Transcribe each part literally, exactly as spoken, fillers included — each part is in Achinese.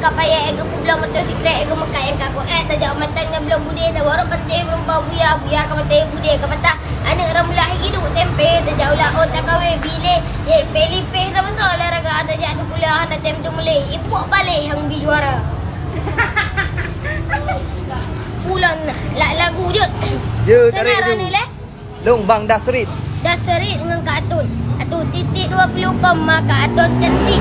Ka payah ék geupeubloe meuteue sikrek, ék geumeukat nyang ka kuék, tajak mantong ngon bloe budé, tawarok panté meureumpok buya, buya ka maté budé ka patah. Aneuk ramlah hidup tempe, tajak u laôt takawé bilé, jipéh lipéh sama soe olahraga, tajak sikula hana tem teumulé, ipok balé hang bi juara. Ulôn la-, lagu jeuet. Ya, tarék Seunara tu. Ni lé. Lôn Bang Dasrit. Dasrit ngon Kak Atun. Atun titik dua puluh koma, Kak Atun cantik.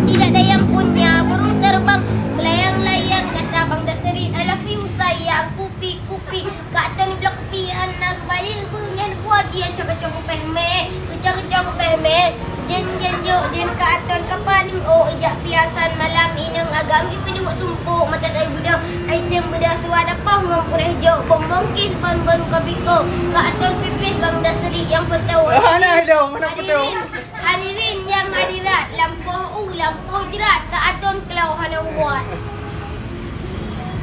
Tidak ada yang punya burung terbang melayang-layang, kata Bang Dasrit, "I love you sayang, kupi, kupi." Kak Atun di blok kupi hana geubayeue, beungian buah jih cok-cok upéh mé, cok-cok upéh mé. Jén, jén jok, jén Kak Atun ka panéng ôk, ijak piasan malam inong agam, ipeuduek tumpôk mata dai beudôh, item beudôh suwa dapah ngon puréh jok, bonbon kis, bonbon kopiko, Kak Atun pipih Bang Dasri nyang foto. Ah, nah, dong, mana foto? Hadirin, hadirin nyang hadirat, lampôh u, lampôh jrat, Kak Atun klau hana buat.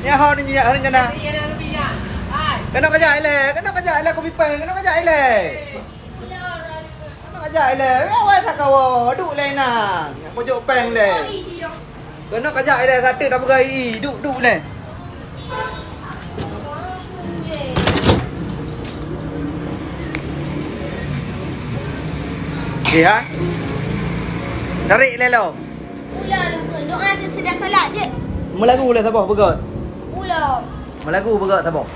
Ya, ha, ni, ya, ha, ni, na. Keunoe kajak ilèe, keunoe kajak ilèe, kopi peng, keunoe kajak ilèe. Keunoe kajak ilèe, awai that kawoe, duek lé na. Pojok peng lé. Keunoe kajak ilèe, sateuk tapeugah i, duek, duek lé. Okey, ha? Tarék lé lom. Pula lôn kheun, doa seusudah salat jeuet. Meulagu lé saboh beugöt. Pula. Meulagu beugöt saboh.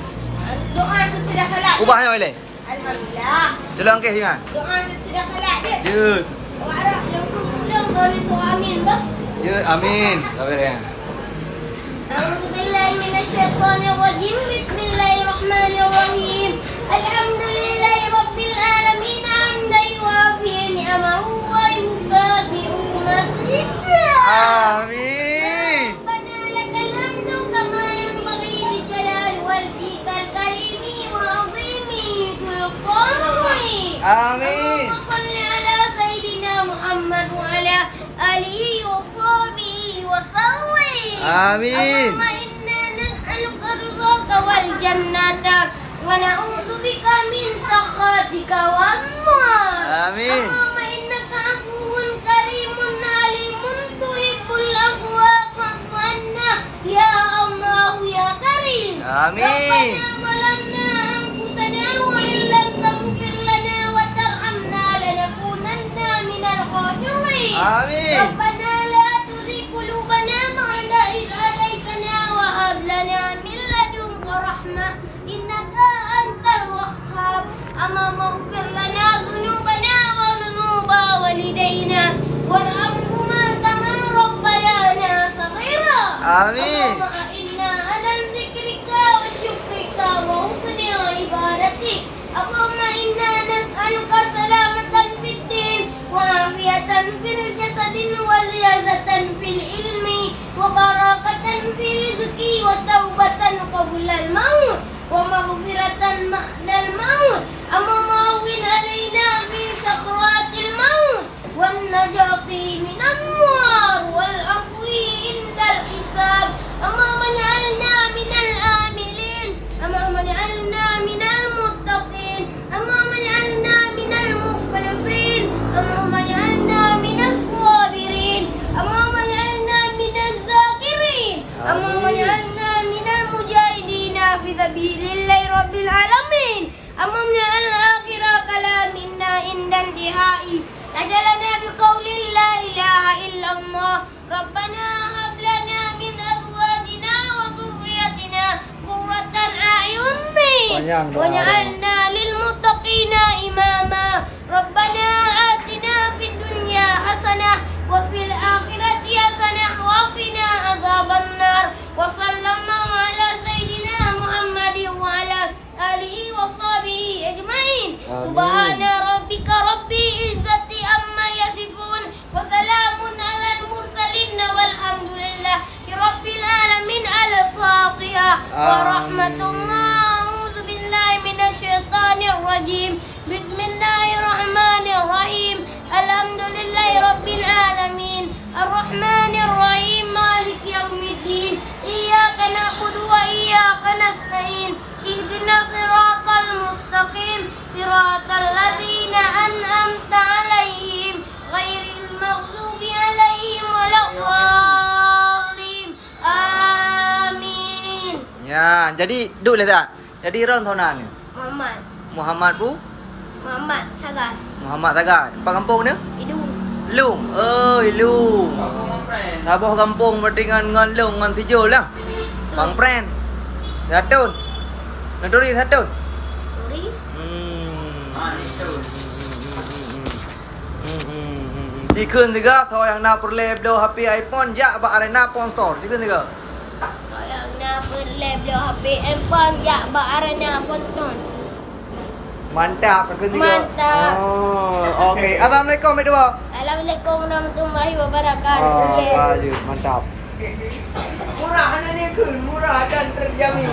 Doa seusudah salat. Ubah nyoe lé. Alhamdulillah. Tolong keh jangan. Doa seusudah salat jeuet. Jeuet. Awak Arab lôn kheun pulang, droeneuh soe amin, bah. Jeuet, amin. Sabar ya. أعوذ بالله من الشيطان الرجيم. بسم الله الرحمن الرحيم. الحمد لله رب العالمين، حمدا يوافي نعمه ويكافئ مزيده. آمين. ربنا لك الحمد كما ينبغي لجلال وجهك الكريم وعظيم سلطانك. آمين. اللهم صل على سيدنا محمد وعلى آله وصحبه وسلم. آمين. اللهم إنا نسألك رضاك والجنة ونعوذ بك من سخطك والنار. آمين. اللهم إنك عفو كريم حليم تحب العفو فاعف عنا يا الله يا كريم. آمين. ربنا ظلمنا أنفسنا وإن لم تغفر لنا وترحمنا لنكونن من الخاسرين. آمين. ربنا لا تزغ قلوبنا بعد إذ هديتنا وهب لنا من لدنك رحمة إنك أنت الوهاب. اللهم اغفر لنا ذنوبنا وذنوب والدينا وارحمهما كما ربيانا صغيرا. آمين. اللهم أعنا على ذكرك وشكرك وحسن عبادتك. اللهم إنا نسألك سلامة في الدين وعافية في الجسد وزيادة في العلم وبركة في الرزق وتوبة قبل الموت ومغفرة بعد الموت. اللهم هون علينا في سكرات الموت والنجاة من النار والعفو عند الحساب. اللهم اجعلنا من العاملين. اللهم اجعلنا من المتقين. اللهم اجعلنا من المخلصين. اللهم اجعلنا من الصابرين. اللهم اجعلنا من الذاكرين. اللهم آمين. اجعلنا من المجاهدين في سبيل الله رب العالمين. اللهم اجعل آخر كلامنا عند انتهائي أجلنا بقول لا إله إلا الله. ربنا هب لنا من أزواجنا وذرياتنا قرة أعين Panjang doa. واجعلنا للمتقين إماما. ربنا آتنا في الدنيا حسنة وفي الآخرة حسنة وقنا عذاب النار. وصلى الله على سيدنا محمد وعلى آله وصحبه أجمعين. آمين. سبحان ربك رب العزة عما يصفون. وسلام على المرسلين والحمد لله رب العالمين. الفاتحة. آمين. ورحمة الله. أعوذ بالله من الشيطان الرجيم. بسم الله الرحمن الرحيم. الحمد لله رب العالمين. الرحمن الرحيم. مالك يوم الدين. إياك نعبد وإياك نستعين. اهدنا الصراط المستقيم. صراط الذين أنعمت عليهم غير المغضوب عليهم ولا الضالين. Ha, jadi, duek lé that. Jadi, droen soe nan nyoe? Muhammad. Muhammad pu? Muhammad Sagas. Muhammad Sagas. Pat gampông nyoe? Ilung. Ilung. Oh, Ilung. Saboh gampông berarti ngon, ngon Ilung, ngon Sijol lah. Bang Pren. Satun. Nuturi Satun. Nuturi. Hmm. Hmm, hmm, hmm, hmm, hmm. Hmm, hmm, hmm, hmm. Jikheun siga, soe nyang na peureulée bloe H P iPhone, jak bak Arena Phone Store. Jikheun siga. Soe nyang na peureulée bloe H P iPhone, jak bak Arena Phone Store. Mantap, kakheun siga. Mantap. Oh, oke. Assalamualaikum, Ibu. Assalamualaikum warahmatullahi wabarakatuh. Oh, bagus, mantap. Murah, hana nyeukeu, murah dan terjamin.